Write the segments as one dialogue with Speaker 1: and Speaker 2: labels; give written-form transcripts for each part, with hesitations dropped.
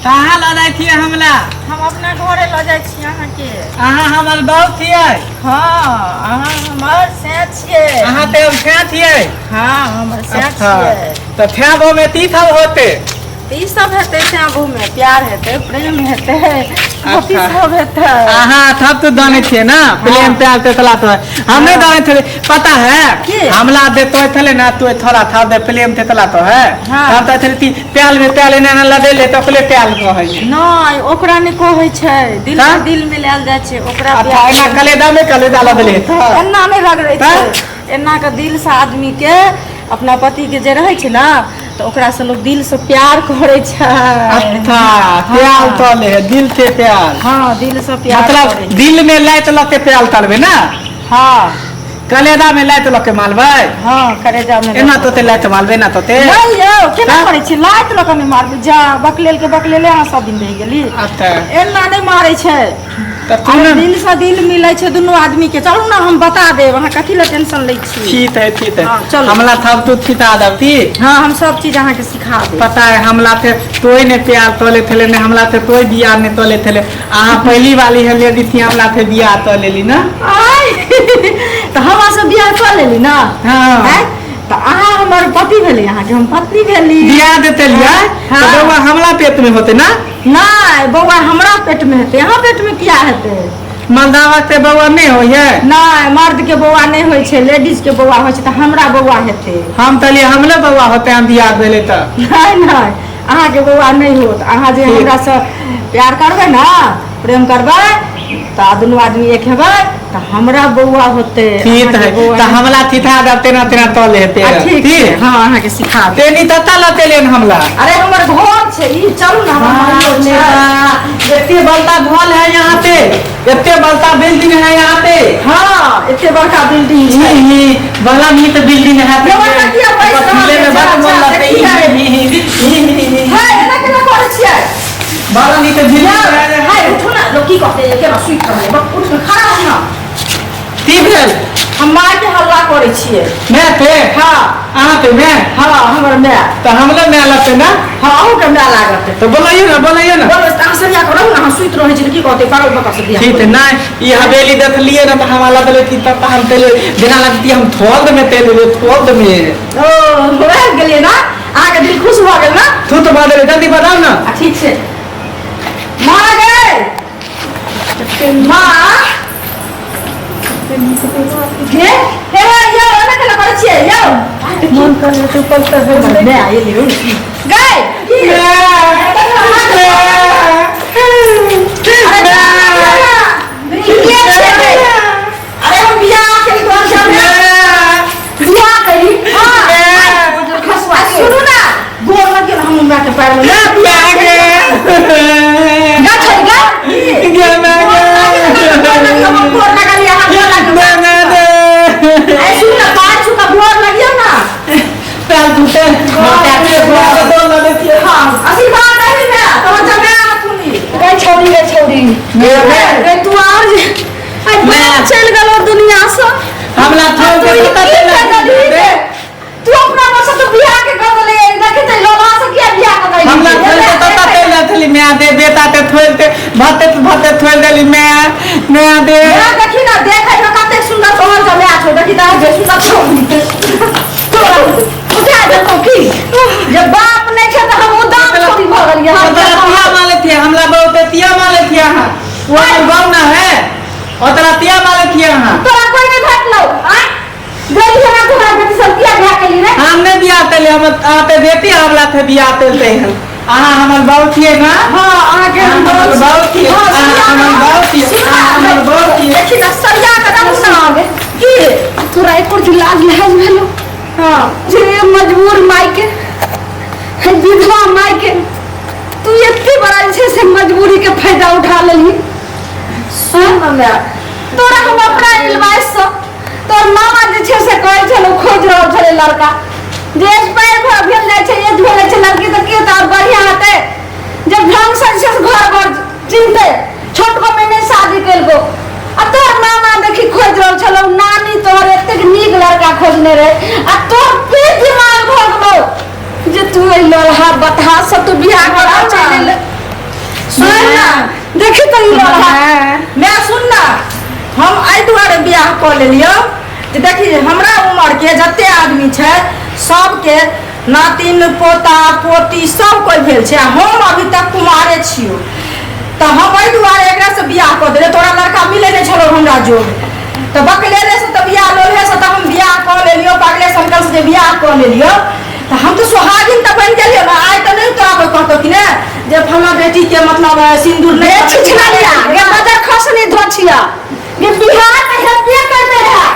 Speaker 1: कहाँ लऽ जाइ छियै हमरा?
Speaker 2: हम अपना घरे लऽ जाइ छी अहाँके।
Speaker 1: अहाँ हमर बहू छियै?
Speaker 2: हँ, अहाँ हमर सैं छियै।
Speaker 1: अहाँ तऽ हम छे छियै?
Speaker 2: हँ, हमर सैं
Speaker 1: अच्छा
Speaker 2: छियै।
Speaker 1: तऽ छे बहू में ती सब होते?
Speaker 2: तऽ ई सब हेतै सैं बहू में, प्यार हेतै, प्रेम हेतै, अथी
Speaker 1: अच्छा।
Speaker 2: सब हेतै।
Speaker 1: अहाँ सब तो जानै छियै ना, प्रेम प्यार तेतला तो हम नहीं जानै छलियै। पता है
Speaker 2: की?
Speaker 1: हमला दे तो थले ना तो थोड़ा था दे प्रेम तेतला तो है।
Speaker 2: हाँ।
Speaker 1: हम तो थले ती प्याल में प्याल एना एना लदे ले तो ओकरे प्याल कहै छै।
Speaker 2: नहि, ओकरा नहि कहै छै, दिल
Speaker 1: हाँ?
Speaker 2: से दिल मिलायल जाइ छै ओकरा।
Speaker 1: अच्छा,
Speaker 2: प्यार
Speaker 1: एना कलेजा में कलेजा लदले तो
Speaker 2: एना नहि रगड़ै
Speaker 1: हाँ?
Speaker 2: छै, एना के दिल से आदमी के अपना पति के जे रहै छै ना, तऽ ओकरा से लोग दिल से प्यार करै छै।
Speaker 1: अच्छा, प्याल तले है दिल से प्याल।
Speaker 2: हाँ, दिल से प्यार
Speaker 1: मतलब
Speaker 2: करै छै।
Speaker 1: दिल में लाइत लऽ के प्याल तलबे ना?
Speaker 2: हाँ।
Speaker 1: कलेजा में लाइत लऽ के मारबै?
Speaker 2: हाँ, कलेजा में।
Speaker 1: एना तोते लाइत मारबै ना तोते?
Speaker 2: नहि यौ, केना
Speaker 1: हाँ?
Speaker 2: करै छी? लाइत लऽ कऽ नहि मारबै, जा बकलेल के बकलेले अहाँ सब दिन रहि गेली।
Speaker 1: अच्छा।
Speaker 2: एना नहि मारै छै।
Speaker 1: तऽ तू
Speaker 2: अरे
Speaker 1: ने
Speaker 2: दिल से दिल मिलै छै दुनू आदमी के। चलू ने, हम बता देब, अहाँ कथी लए टेंशन लै छी?
Speaker 1: ठीक है, ठीक है।
Speaker 2: हाँ, चलू।
Speaker 1: हमला थब तू थिता दबती।
Speaker 2: हाँ, हम सब चीज अहाँके सिखा देब।
Speaker 1: पता है, हमला थे तोय ने प्यार तोले थेले ने, हमला थे तोय बियाह ने तोले थेले। अहाँ पहली वाली है लेडी थी, हमला थे बियाह तो लेली ना।
Speaker 2: आय, तऽ हमरा से बियाह कऽ लेली ना?
Speaker 1: हाँ।
Speaker 2: आँय? तऽ अहाँ हमर पति भेली, अहाँके हम पत्नी भेली।
Speaker 1: बियाह देते लिया
Speaker 2: हाँ।
Speaker 1: तो बउआ हमला पेट में होते ना?
Speaker 2: नहि, बौआ हमरा पेट में हेतै, अहाँ पेट में किया हेतै?
Speaker 1: मर्दावा के बउआ नहीं होय है?
Speaker 2: नहि, मर्द के बौआ नहि होइ छै, लेडीज के बौआ होइ छै, तऽ हमरा बौआ हेतै।
Speaker 1: हम तलिए हमले बउआ होते, हम बियाह भेले तऽ।
Speaker 2: नहि नहि, अहाँके बौआ नहि होत। अहाँ जे
Speaker 1: ठीक।
Speaker 2: हमरा से प्यार करबै ना, प्रेम करबै, तऽ दुनू आदमी एक हेबै तऽ हमरा बौआ होतै।
Speaker 1: ठीक
Speaker 2: अहाँके
Speaker 1: है।
Speaker 2: बौआ
Speaker 1: तऽ
Speaker 2: नहि।
Speaker 1: हमला थिथा दब तेना तेना तले हेते।
Speaker 2: आ, ठीक छै, हाँ, अहाँके सिखा देब।
Speaker 1: तेनी तत्ता लते लेन हमला।
Speaker 2: अरे, हमर घर छै ई, चलू ने, हमर माइयो छै।
Speaker 1: एते बड़का घर है यहाँ पे, एते बड़का बिल्डिंग है यहाँ पे।
Speaker 2: हाँ, एते बड़का बिल्डिंग छै।
Speaker 1: ही बड़ा नीक बिल्डिंग है।
Speaker 2: ये बड़का किया बैस रहल
Speaker 1: मिले में
Speaker 2: छै?
Speaker 1: बड़ मन
Speaker 2: अच्छा,
Speaker 1: लगतै।
Speaker 2: देखियै।
Speaker 1: ही
Speaker 2: है, एना केना करै छियै?
Speaker 1: बड़ा नीक बिल्डिंग है।
Speaker 2: हाय, उठू ना, लोग की कहते जे केना सुति रहलै। बक, उठ ना, खड़ा हो ना।
Speaker 1: की भेल?
Speaker 2: हम माय के हल्ला करै छियै।
Speaker 1: मैं पे?
Speaker 2: हाँ।
Speaker 1: अहाँ पे मैं?
Speaker 2: हाँ, हमर माय।
Speaker 1: तऽ हमले माय लगतै ना?
Speaker 2: हाँ, अहूँके माय लागत।
Speaker 1: तऽ बोलैयौ ना, बोलैयौ ना।
Speaker 2: बोलो, अहाँ सरिया कऽ रहू ना, अहाँ सुति रहै छी तऽ की कहते पागल बका से बियाह।
Speaker 1: ठीक है ना, ई हवेली देखलिए ना तऽ हमरा लगलै कि तब हम तेल जेना लगती हम थोल में तेल लेबै थोल में।
Speaker 2: ओ भए गेलियै ना, अहाँके दिल खुश भऽ गेल ना?
Speaker 1: तू तो भऽ गेलै, जल्दी बताउ ना।
Speaker 2: आ ठीक छै। माँ गै, माँ गे, हे यौ, एना केना करै छियै यौ?
Speaker 1: मन कर तू पल
Speaker 2: हमर माय एलै हौ गै। की? अरे के छियै? अरे, हम बियाह केली तोहर सामने बियाह केली। हाँ, आ सुनू ना, गोर लग गेल हम हमरा के पैर में ना बियाह गा छोड़ गा। गोर लगलियै अहाँ, गोर लगियौ। अरे सुन ना, पैर छू कऽ गोर लगियौ ना। हाँ, आशीर्वाद दही में तोहर जमाय हथुनी।
Speaker 3: गै छौड़ी, गै छौड़ी, गै तू आर जे आइ बाप चलि गेलो दुनिया से।
Speaker 1: हमला
Speaker 3: आ तू ई की कर देलही रे? तू अपना बस से बियाह के कर देले, देखी ते लोला से किया बियाह कर देली?
Speaker 1: हमला थोल के तत्ता तेल जाथली मैं दे बेटा ते थोल ते भाते भाते थोल देली मैं मैं दे।
Speaker 2: मैं देखी ना, देखै में कतेक सुंदर तोहर जमाय छौ, देखी तऽ जे सुंदर छौ तोरा उठा देलकौ की जे बाप नहि छै तऽ हम उदाम छोड़ी भऽ गेलियै हम।
Speaker 1: ओतरा तिया माले थे हमला, बहुत तिया माले थे अहाँ, वो हमर बाप ना है, ओतरा तिया माले थे अहाँ।
Speaker 2: तोरा कोई नहि भेटलौ? आँय, गई हमरा तोरा बेटी सब किया बियाह केली रे?
Speaker 1: हम नहीं बियाह तेले, हम आते बेटी हमला थे बियाह तेलते हैं। अहाँ हमर बाप छियै ना?
Speaker 2: हाँ, अहाँके हम
Speaker 1: हमर बाप छियै।
Speaker 2: हाँ,
Speaker 1: अहाँ हमर बाप छियै। अहाँ हमर बाप छियै।
Speaker 2: देखी ना, सरिया के राखू ना
Speaker 3: की तोरा एको दिन लाज लिहाज भेलो?
Speaker 2: हाँ।
Speaker 3: जे मजबूर माय के, हे विधवा माय के तू एते बड़ा जे छै से मजबूरी के फायदा उठा लेलही।
Speaker 2: सुन ना माय,
Speaker 3: तोरा हम अपना इलवाइस से तोर मामा जे छै से कहै छलौ, खोजि रहल छलै लड़का जे एक्सपायर भऽ भेल जाइ छै, एज भेल जाइ छै लड़की, तऽ के तऽ आओर बढ़िआँ हेतै जब ढंग से जे छै से घर बर चिन्हतै, छोटको में नहि शादी केलको। आ तोहर मामा देखी खोजि रहल छलौ, नानी तोहर एतेक नीक लड़का खोजने रहे, आ तोहर पे दिमाग भऽ गेलौ जे तू एहि ललहा बतहा से तू बियाह करा चलि एलै। देखी तऽ ई लड़हा
Speaker 2: मैं सुन ना, हम एहि दुआरे बियाह कऽ लेलियौ जे देखी हमरा उमर के जते आदमी छै सबके नातिन पोता पोती सब कोइ भेल छै आ हम अभी तक कुमारे छियौ। तऽ हम एहि दुआरे एकरासँ बियाह कऽ देलियै। तोरा लड़का मिलै नहि छलौ हमरा जोग, तऽ बकलेले से तऽ बियाह लोल्हेसँ तऽ हम बियाह कऽ लेलियौ, पगले संकल से जे बियाह कऽ लेलियौ तऽ हम तऽ सोहागिन तऽ बनि गेलियौ ने। आइ तऽ नहि तोरा कोइ कहतौ कि ने जे फल्लाँ बेटीके मतलब सिन्दूर नहि
Speaker 3: गे छिछलैया गे बजर खसनी धोछिया गे बिहार में हेबे करते रहे।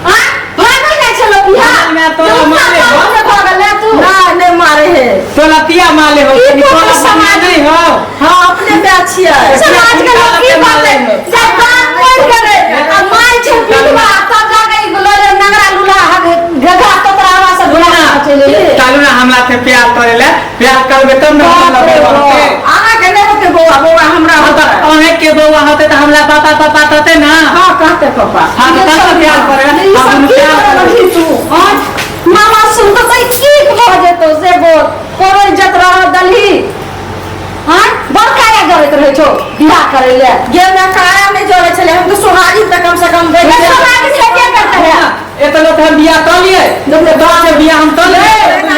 Speaker 3: हां भागल जाइ छलो बिहार
Speaker 1: मैं तोरा मारे हो।
Speaker 3: भऽ गेलै तू।
Speaker 2: नहि नहि मारे हे।
Speaker 1: तोला पिया माले हो
Speaker 3: ई
Speaker 1: तनी
Speaker 3: तो
Speaker 1: तोला
Speaker 3: समाज-
Speaker 1: समाज नहीं हो।
Speaker 2: हाँ अपने पे छियै।
Speaker 3: समाज के लोग की कहते जब बाप मर गेलै आ माय छै विधवा तब जाके ई लड़े नगरा लूल्हा गधा तोतरावा से बियाह चलि गेलै।
Speaker 1: चालू ना हमरा से प्यार करे ले, प्यार करबे तब ना हमरा
Speaker 3: बाप रे
Speaker 1: बौआ
Speaker 3: बाप।
Speaker 1: होते।
Speaker 2: अहाँके नहि होतै बौआ, बौआ हमरा
Speaker 1: हाँ,
Speaker 2: होतै।
Speaker 1: तऽ अहें के बौआ होते तऽ हमरा पापा पापा कहते ना।
Speaker 2: हाँ कहते पापा।
Speaker 1: हाँ तऽ तब ना प्यार करे ले,
Speaker 3: ई
Speaker 1: हम
Speaker 3: सब की
Speaker 1: प्यार
Speaker 3: करऽ
Speaker 1: करबै।
Speaker 3: लगली तू? हाँ? मामा सुन तऽ सही की भऽ जेतौ से बोल, कोनो इज्जत रहऽ दलही? हाँ बड़ काया जरैत रहै छौ बियाह करै ले।
Speaker 2: गे मैं काया नहि जरै छलै, हम तऽ सोहागिन तऽ कम से कम बनि
Speaker 3: गे
Speaker 2: गेल।
Speaker 3: सोहागिन हेबे करतै है।
Speaker 1: एतनो तऽ हम बियाह कऽ लियै, दस से बियाह हम कऽ लेबै।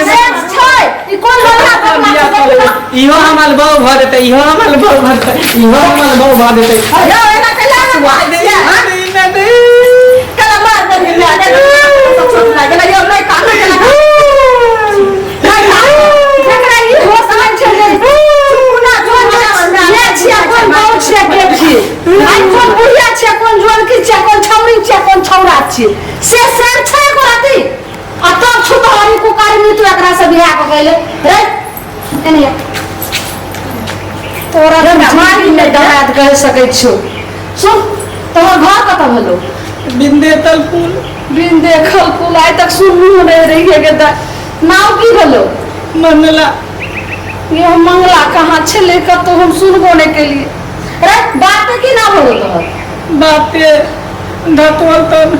Speaker 3: से छै ई कोन लड़का बदमाश
Speaker 1: बियाह
Speaker 3: छै
Speaker 1: कऽ
Speaker 3: देखी
Speaker 1: लेबै।
Speaker 3: तऽ।
Speaker 1: इहो हमर बहू भऽ जेतै, इहो हमर बहू भऽ जेतै, इहो हमर बहू भऽ जेतै।
Speaker 2: यौ एना कैला ने मारै छियै? हाँ? कैला मार देलही माय? नहि, नहि, चोट लागि गेलै। यौ नहि कानू, केना कानू? नहि कानू।
Speaker 3: जकरा ई होश नहि छै जे
Speaker 2: चुप ना, चुप ना,
Speaker 3: ये छियै कोन बहू छियै के छियै, आइ कोन बुढ़िया छियै कोन जुअनकी छियै कोन छौरी छियै कोन छौरा छियै से सर छै एको रति। आ तब छुतहरी कुकारी मृत्यु एकरा से बियाह कऽ गेलै रे। एने तोरा मारी नहि दराद कहि सकै छियौ। सुन तोहर घर कतऽ भेलौ?
Speaker 1: बिंदेतल पुल।
Speaker 3: बिंदेखल पुल आइ तक सुनलू नहि रहियै गे दाइ। नाम की भेलौ?
Speaker 1: मंगला।
Speaker 3: ये हम मंगला कहाँ छलै कतौ हम सुनबो नहि केलियै। रे बाप के की नाम भेलौ तोहर?
Speaker 1: बाप के धतोल तन।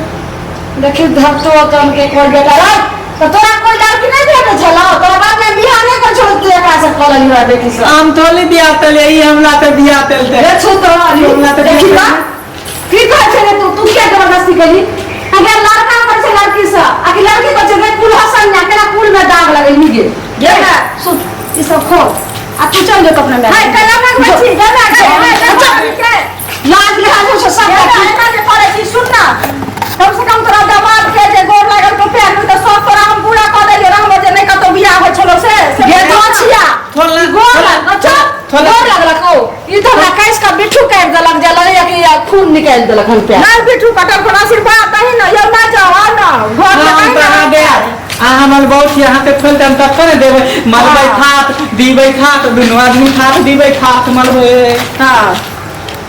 Speaker 3: देखी धतोल तन के कोई बेटा रे तऽ तोरा कोई लड़की नहि भेटै छलौ? तोरा बाप ने बियाह नहि कर छलौ तू एकरा से कऽ लेलही हमरा बेटी से?
Speaker 1: हम थोड़ी बियाह तेलियै, ई हमरा से बियाह तेलतै।
Speaker 3: रे छौ तोरा
Speaker 1: हमरा तऽ
Speaker 3: देखी
Speaker 1: बियाह
Speaker 3: तऽ की कहै छै रे तू? तू किया जबरदस्ती केलही? अगर लड़का करै छै लड़की से आ कि लड़की करै छै रे कुल हसन ना केना कुल में दाग लगेलही गे?
Speaker 2: गे
Speaker 3: ना सुन ई सब खो आ तू चल जो अपना माय।
Speaker 2: हाय कैला मांगबै छी? गे माय, गे माय, गे माय, गे।
Speaker 3: लाज लिहाज से सब
Speaker 2: गे माय, एना जे करै छी सुन ना, कम से कम तोरा दमाद के जे गोर लागल तो पैर में तऽ सब तोरा हम पूरा कऽ देलियौ रहबो जे नहि कतौ बियाह होइ छलौ से से
Speaker 3: गे दोछिया
Speaker 1: थोड़ा
Speaker 3: गोर लागल चुप
Speaker 1: थोड़ा
Speaker 3: गोर लागलक ओ ई तऽ हमरा कैस कऽ बिट्ठू काटि देलक जे लगैया कि खून निकालि देलक हन पैर।
Speaker 2: नहि बिट्ठू कटल कोन आशीर्वाद दही ना यौ, ना जाओ आओ ना घर में
Speaker 1: हम
Speaker 2: कहीं
Speaker 1: तऽ
Speaker 2: ना
Speaker 1: अहाँ देब आ हमर बहू छी अहाँ के खोलि हम तब ने देबै। मलबै खात दीबै खात दुनू आदमी खात दीबै खात मलबै।
Speaker 2: हाँ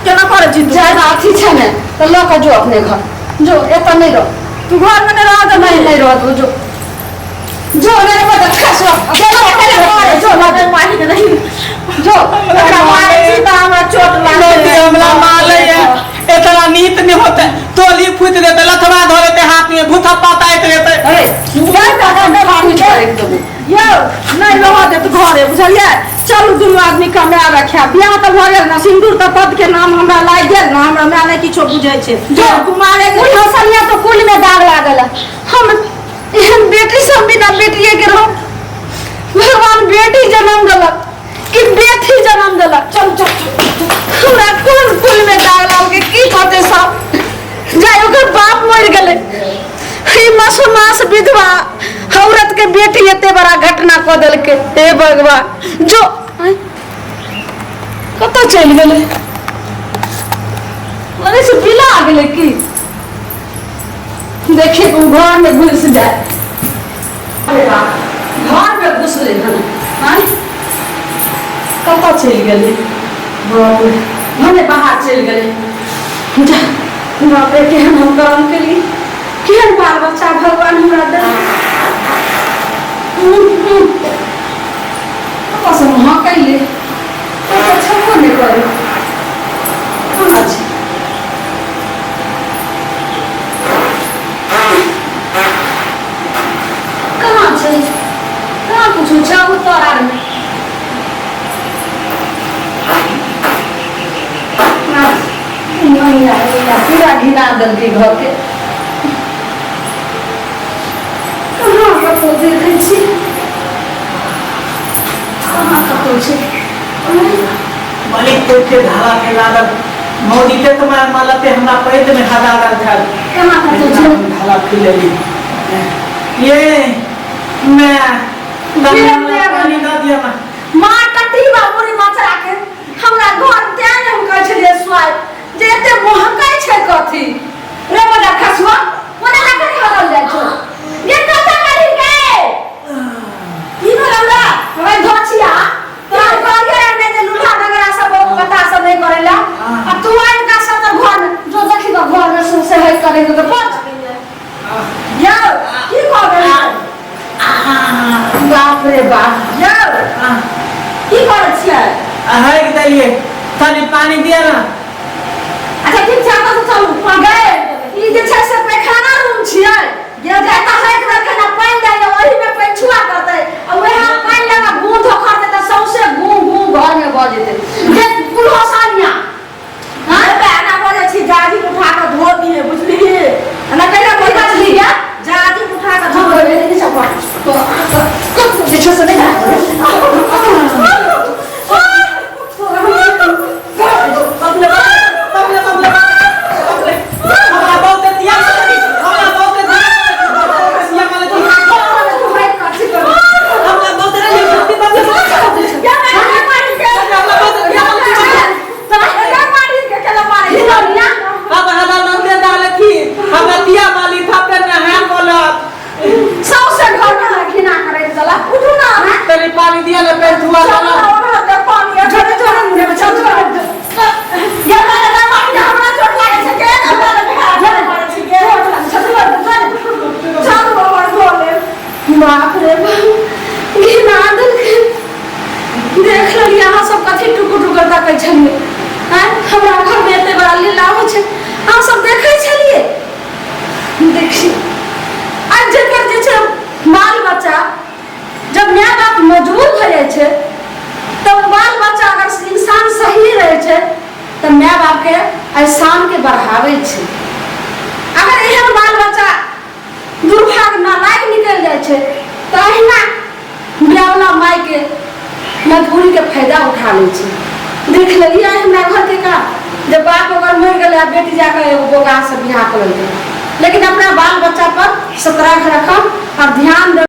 Speaker 2: केना करै छी तू?
Speaker 3: ज्यादा अथी छै ने तऽ लऽ कऽ जो अपने घर जो, एतऽ नहि रह।
Speaker 2: तू घर में नहि रह दे।
Speaker 3: नहीं नहीं रह तू जो जो मेरे को तो खसो जो जो
Speaker 2: जो माही के नहीं
Speaker 3: जो
Speaker 2: एकरा मारै छी तऽ हमरा चोट
Speaker 1: नदी
Speaker 2: लागल।
Speaker 1: हमरा माले है इतना नीत नहीं होते तोली फूट देते लथवा धो लेते हाथ में भूथा पाता रहते।
Speaker 3: अरे
Speaker 2: यौ नहि रहऽ देत घरे बुझलियै। चलू दुनू आदमी कमाए रखायब। बियाह तऽ भऽ गेल ने, सिन्दूर तऽ पद के नाम हमरा लागि गेल ने। हमरा माय नहि किछो बुझै छै।
Speaker 3: जो
Speaker 2: कुमारे
Speaker 3: कुल हसनिया तो कुल में दाग लागल है। हम एहन बेटी सब बिना बेटिए के रहो। भगवान बेटी जन्म देलक कि बेटी जन्म देलक?
Speaker 2: चल चल
Speaker 3: हमरा कोन कुल में दाग लागल के की कहते सब जाय ओकर बाप मर गेलै। ई मसोमास विधवा औरत के बेटी एते बड़ा घटना कऽ देलकै। हे भगवान जो कतऽ चलि गेलै? लगै छै बिला गेलै की। देखिए ओ घर में घुस जाए। अरे बाप घर में घुसलै हन। आँय कतऽ चलि गेलै? बाप रे भने बाहर चलि गेलै। जा बाप रे केहन हम करम केलियै, केहन बाल बच्चा भगवान हमरा देलक। कतऽ से महकैले कतऽ छेबो नहि करै। कहाँ छै? कहाँ छै? कहाँ कुछो छै? उत्तर आर में पूरा घिना देलकै घरके। कहाँ कतौ देखै छी, कहाँ कतौ छै।
Speaker 1: मालिक कोई धारा के लागल मौजीते तुम्हारा मालते हमरा पैत में हदा दल छल।
Speaker 3: कहाँ कतौ छै?
Speaker 1: धारा फी लेली ये मैं पानी दऽ दिअ माँ।
Speaker 3: माँ कटी बाबूरी मचरा के हमरा घर तें ने हम कहै छलियै सुआइ जे एते महकै छै कथी रे बड़ा खसुआ ओना लगा के हरल जाइ छौ ये कतऽ गेली गे?
Speaker 2: की भेल हमरा?
Speaker 3: हमे धोछिया तोहर कहलियै ने जे लूल्हा डगरा सब बहुत पता सब नहि करै ला आ तू आनि का सब तऽ घर में जो देखी तऽ घर में सौंसे है करे तऽ पच
Speaker 2: यौ की कह गेली?
Speaker 3: बाप रे बाप।
Speaker 2: यौ की करै छियै?
Speaker 1: अहै देलियै, तनी पानी दिअ ना।
Speaker 3: अच्छा ठीक छै, आब चलू गए। ई जे छै से पैखाना रूम छियै जे जाता है एक रखे ना पानि दै, ओही में पैछुआ करतै आ वएह पानि लगा गूं धोखर देतै, सौंसे गूं गूं घर में भऽ जेतै जे कुल्हो सानिया।
Speaker 2: हाँ एना भऽ जाइ छी, जाजिम उठा कऽ धो दिहे, बुझलिही? एना कैला
Speaker 3: की
Speaker 2: भऽ जाइ
Speaker 3: बजली
Speaker 2: छी?
Speaker 3: गे?
Speaker 2: जाजिम उठा कऽ
Speaker 3: हम
Speaker 2: धो।
Speaker 3: बोले नहीं सब जे छै से नहीं।
Speaker 1: बबले बबले बबले बबले, हमरा बहुत दिया, हमरा बहुत दिया, हमरा बहुत दिया, हमरा बहुत दिया बबले बबले। अब हमरा नंदे डालथी, हमरा दिया माली थापे न है बोलत।
Speaker 3: सौंसे घर में घिना करे चला, उठू ना।
Speaker 1: तनी पानी दिया ले, पेट धुआ लाला।
Speaker 3: झोरे झोरे मुँह में चल झोरे। ये मारे ना मारे, हमरा चोट लागे छै के झोरे चल बाप रे बाप, घिना देलकै। देख लेलियै अहाँ सब कथी टुकुर टुकुर तकै छलियै? आँय, हमरा घरमे एते बड़ा लीला होइ छै, अहाँ सब देखै छलियै? देखी आ जकर जे छै बाल बच्चा, जब माय बाप मजबूर भऽ जाइ छै तब बाल बच्चा अगर इंसान सही रहै छै तऽ माय बापके एहसानके बढ़ाबै छै। अगर एहन बाल बच्चा दुर्भाग्य नालायक निकलि जाइ छै तऽ अहिना ब्यावला मायके मजबूरीके फायदा उठा लै छै। देख लेलियै हमरा घरके का जे बाप अगर मरि गेलै आ बेटी जाकऽ एगो बोगासँ बियाह कऽ लेलकै। लेकिन अपना बाल बच्चा पर सतर्क रखब और ध्यान देब।